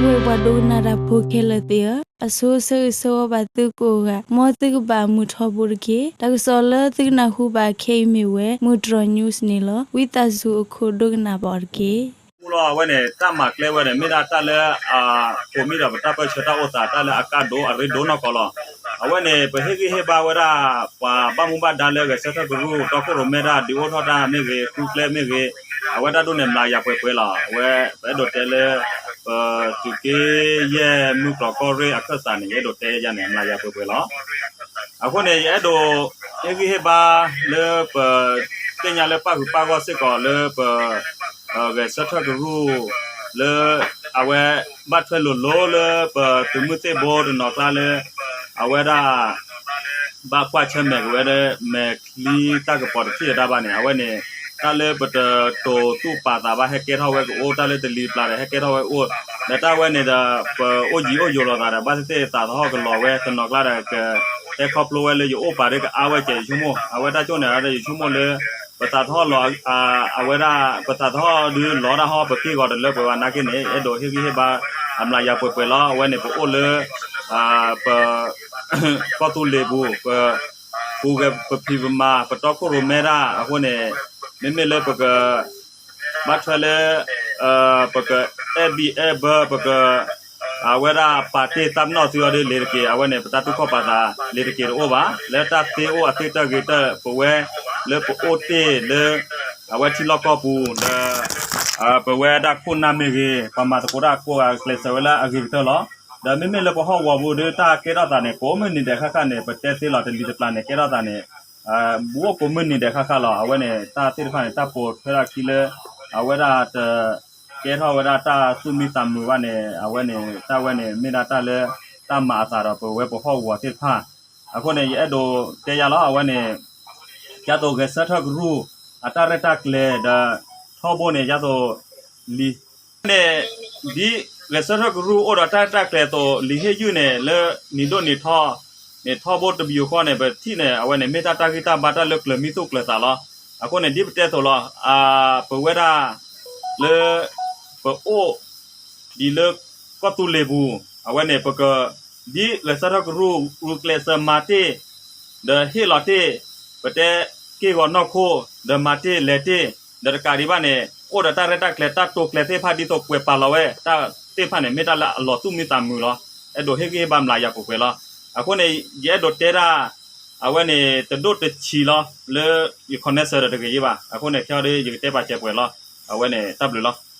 ဝဲပှၤဒိကနၣ်တၢ်ဖိခဲလၢာ်သ့ၣ်ဧၢ, အဆိဆၢဂ့ၤဆၢဝါဘၣ်သုကိးဂၤ, မ်သုကဘၣ်မုာ်ထီဘိတက့ၢ်. တၢ်ကစီၣ်လၢသုကနၢ်ဟူဘၣ်ခဲအံၤမ့ၢ်ဝဲ မုၢ်တြီၤ news န့ၣ်လီၤ. ဝံသးစူၤအခိၣ်ဒိကနၣ်ဘၣ်အီၤတက့ၢ်. လီၤ အဝဲန့ၣ် တၢ်မၤကျဲဝဲန့ၣ် မ့ၢ်ဒၣ်တၢ်လၢ အခိၣ်မ့ၢ်ဒီးပတၢ်ပၢၢ်ဆၢတၢ်အိၣ်သး တၢ်လၢအကါဒိၣ်အရ့ဒိၣ်နီၢ်ကီၢ်လီၤ. အဝဲန့ၣ် ပဟ့ၣ်ဂံၢ်ဟ့ၣ်ဘါဝဲဒၣ် ပှၤဘၣ်မူဘၣ်ဒါလၢဂဲၤဆၢထၢၣ်ကရူၢ် တီခိၣ်ရိၣ်မဲတၢ် ဒုးအိၣ်ထီၣ်တၢ်မ့ၢ်ဂ့ၤ ဃုကျဲမ့ၢ်ဂ့ၤ, အဝဲတၢ်ဒိၣ်န့ၣ် မျးယၤပှဲၤပှဲၤလီၤ. အဝဲ ပအဲၣ်ဒိးတဲလၢ ပသုးက့ယဲၢ်မုၢ်တြီၤကီၢ်ရ့ၣ်အခၢၣ်စးန့ၣ် ယအဲၣ်ဒိးတဲယၤန့ၣ် မျးယၤပှဲၤပှဲၤလီၤ. အဃိန့ၣ် ယအဲၣ်ဒိး ဟ့ၣ်ဂံၢ်ဟ့ၣ်ဘါလၢပ သ့ၣ်ညါလၢပၣ်ဃုာ်ပၣ်ဂီၢ်စ့ၢ်ကီးလၢပ ဂဲၤဆၢထၢၣ်ကရူၢ် လၢ အဝဲ ဘၣ်ထွဲလိၤလိၤလၢပသုးမုၢ်သ့ၣ်ဘိတနီၤကျါလၢ အဝဲဒၣ် ဘၣ်ကွၢ်ဆၢၣ်မဲာ်က့ၤဝဲလၢ မဲာ်ချံတၢ်ကပီၤတထံၣ်တဒါဘၣ်န့ၣ် အဝဲန့ၣ် တၢ်လၢပတတိာ်သူၣ်ပာ်သးဘၣ် ဟဲကဲထီၣ်ဝဲကအိၣ် တၢ်လၢတလံၤတပျၢ်ဒီး ဟဲကဲထီၣ်ဝဲအိၣ် ဒီးတၢ်ဝဲန့ၣ်ဒီး ပအိၣ်ယံၤအိၣ်ယိာ်လိာ်သးဒီး ဘၣ်သ့ၣ်သ့ၣ်သးသဟီၣ်ကလီၤဝဲတနီၤကျါဒီး ကဟဲခီဖျိဝဲလၢယအိၣ်ပာ်ဒီးကအါဝဲကဲ ယဆိကမိၣ် အဝဲတၢ်ကၠိၣ်န့ၣ်ဒီး ယဆိကမိၣ်လၢ ပသးသဟီၣ်လီၤ အဝဲဒၣ် ပသးသဟီၣ်ဒုးလီၤတၢ်ဟီၣ် ပက့ၢ်ဂီၤတလၢပှဲၤဘၣ်နာ်က့န့ၣ် အဲၣ်ဒိးဟ့ၣ်ဂံၢ်ဟ့ၣ်ဘါ အမျးယၤပှဲၤပှဲၤလီၤ. အဝဲန့ၣ် ပအိၣ်လၢ ပ ကီၢ်သူလ့ၤပူၤ ပ ပူၤဂဲၤပဖံးပမၤ ပတီခိၣ်ရိၣ်မဲတၢ်အဃိန့ၣ် မ့မ့ၢ်လၢပက ဘၣ်ထွဲလၢ ပကအဲၣ်ဘံၣ်အဲၣ်ဘၢ ပက အဝဲဒၣ်ပာ်တ့ၢ်သးပနီၣ်သုအီၤဒ်လဲၣ်တက့ၢ် အဝဲန့ၣ် ပတၢ်တူၢ်ခီၣ်ပာ်သးလဲၣ်တက့ၢ်တအိၣ်ဘၣ် လၢတၢ်သ့အိၣ်အသ့တၢ်ဂ့ၤတၢ် ပဝဲလၢပအိၣ်တ့ၢ်လၢ အဝဲထံလီၢ်ကီၢ်ပူၤ ဒီး ပဝဲဒၣ်ခိၣ်နၢ်မ့ၢ်ဂ့ၤ ပှၤမၤသကိးတၢ်ကိးဂၤကျဲးစၢးဝဲလၢအဂ့ၤကတၢၢ်လီၤ. ဒီးမ့မ့ၢ်လၢပဟီၣ်ကဝီၤပူၤဒီးတၢ်ကဲထီၣ်သးန့ၣ် ကိးမုၢ်နံၤဒဲးဃၣ်ဃၣ်န့ၣ် ပတဲသ့လီၤ တလံၤတပျၢ်န့ၣ် ကဲထီၣ်သးန့ၣ် ဘူးအိၣ်ကိးမုၢ်နံၤဒဲးဃၣ်ဃၣ်လီၤ. အဝဲန့ၣ် တၢ်သ့ၣ်တဖၣ်န့ၣ် တၢ်ပိာ်ထွဲထီၣ်ခံလၢ အဝဲဒၣ်တ ကဲထီၣ်ဝဲဒၣ်တၢ်သူၣ်မံသးမုာ်ဘၣ်န့ၣ် အဝဲန့ၣ် တၢ်ဝဲန့ၣ် မ့ၢ်ဒၣ်တၢ်လၢ တၢ်မၤအသးဒီးပဝဲပဟီၣ်ကဝီၤသ့ၣ်တဖၣ် အဃိန့ၣ် ယအဲၣ်ဒိးတဲယၤလီၤ အဝဲန့ၣ် ယသိးဂဲၤဆၢထၢၣ်ကရူၢ် အတၢ်ရဲၣ်တၢ်ကျဲၤဒီး ထီဘိန့ၣ် ယသိးလံာ် န့ၣ် ဒ်ဂဲၤဆၢထၢၣ်ကရူၢ်အိၣ်ဒီးတၢ်ရဲၣ်တၢ်ကျဲၤအသိး လံာ်ဟ့ၣ်ယုၢ်န့ၣ် လၢနံၤဒိၣ်နံၤထီ န့ၣ်ထီဘိတဘျီဃီန့ၣ် ပထံၣ်န့ၣ် အဝဲန့ၣ် မ့ၢ်တၢ်တၢ်ဂံၢ်တၢ်ဘါတၢ်လၢကျၢၤမံသူၣ်ကျၢၤသးလီၤ. အဃိန့ၣ် ဒ်ပတဲအသိးလီၤ ပဝဲဒၣ် လၢ ပအိၣ် ဒ်လၢကီၢ်သူလ့ၤပူၤ အဝဲန့ၣ် ပက ဒ်ဂဲၤဆၢထၢၣ်ကရူၢ် ဂုာ်ကျဲးစၢးမၤတ့ၢ် ဒီးဟ့ၣ်လီၤတ့ၢ် ပတဲက့ၢ်ဂီၤနီၢ်ခိ ဒီးမၤတ့ၢ်လဲၤတ့ၢ် ဒီးတကးဒံးဘၣ်န့ၣ် အိၣ်ဒီးတၢ်ရဲၣ်တၢ်ကျဲၤတၢ်တိာ်ကျဲၤသ့ၣ်တဖၣ်ဒ်သိးပှဲၤပာ်လီၤဝဲ တၢ်သ့ၣ်တဖၣ်န့ၣ် မ့ၢ်တၢ်လၢအလီၤသူၣ်မံသးမုာ်လီၤ. အဲၣ်ဒိးဟ့ၣ်ဂံၢ်ဟ့ၣ်ဘါမျးယၤပှဲၤပှဲၤလီၤ. အဃိန့ၣ် ယအဲၣ်ဒိးတဲဒၣ် အဝဲန့ၣ် တဒိၣ်တဆံးလီၤ လၢယ connection ဒီးတဂ့ၤယ့ၢ်ဘၣ်. အဃိန့ၣ် ခဲအံၤဒီး ယကတဲပာ်စဲးပှဲၤလီၤ. အဝဲန့ၣ် တၢ်ဘျုးလီၤ.